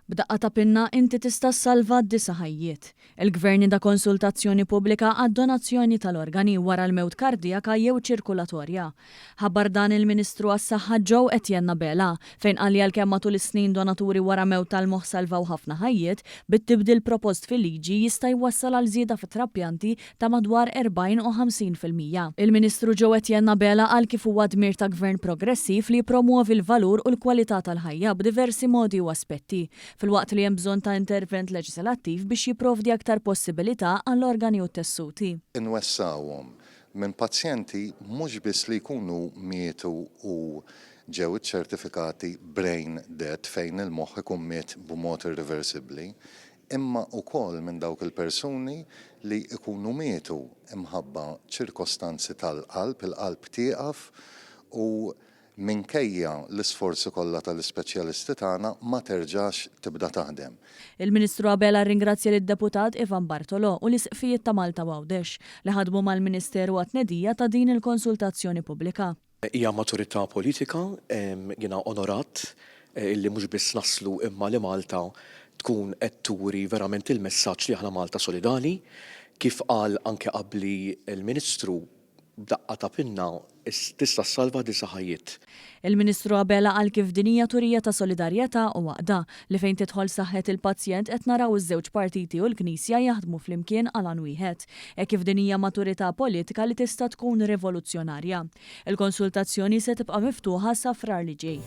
B'daqqa ta' pinna inti tista' ssalva disa' ħajjiet. Il-Gvern nieda konsultazzjoni pubblika għad-donazzjoni tal-organi wara l-mewt kardijaka jew ċirkulatorja. Ħabbar dan il-Ministru għas-Saħħa Joe Etienne Abela, fejn qal li għalkemm matul is-snin donaturi wara mewt tal-moħħ salvaw ħafna ħajjiet, bit-tibdil propost fil-liġi jista' jwassal għal żieda fit-trapjanti ta' madwar 40 u 50%. Il-Ministru Joe Etienne Abela qal kif huwa dmir ta' Gvern progressiv li jippromwovi l-valur u l-kwalità tal-ħajja b'diversi modi u aspetti, filwaqt li hemm bżonn ta' intervent leġiselattiv biex jipprovdi aktar possibilità għall-organi u t-tessuti. Inwessgħuhom minn pazjenti mhux biss li jkunu mietu u ġew iċċertifikati brain dead fejn il-moħħ ikun miet b'mod irriversibbli, imma wkoll minn dawk il-persuni li jkunu mietu imħabba ċirkostanzi tal-qalb, il-qalb tieqaf u minkejja l-isforzi kollha tal-ispeċjalisti tagħna ma terġax tibda taħdem. Il-Ministru Abela rringrazzja lid-Deputat Ivan Bartolo u l-Isqfijiet ta' Malta u Għawdex li ħadmu mal-Ministeru għat-tnedija ta' din il-konsultazzjoni pubblika. Hija maturità politika, jiena onorat illi mhux biss naslu imma li Malta tkun qed turi verament il-messaġġ li aħna Malta solidali. Kif qal anke qabli l-Ministru, b'daqqa ta' pinna tista' ssalva disa' ħajjiet. Il-Ministru Abela qal kif din hija turija ta' solidarjetà u għaqda, li fejn tidħol saħħet il-pazjent qed naraw iż-żewġ partiti u l-Knisja jaħdmu flimkien għal għan wieħed. Hekk kif din hija maturità politika li tista' tkun rivoluzzjonarja. Il-konsultazzjoni se tibqa' miftuħa sa Frar li ġej.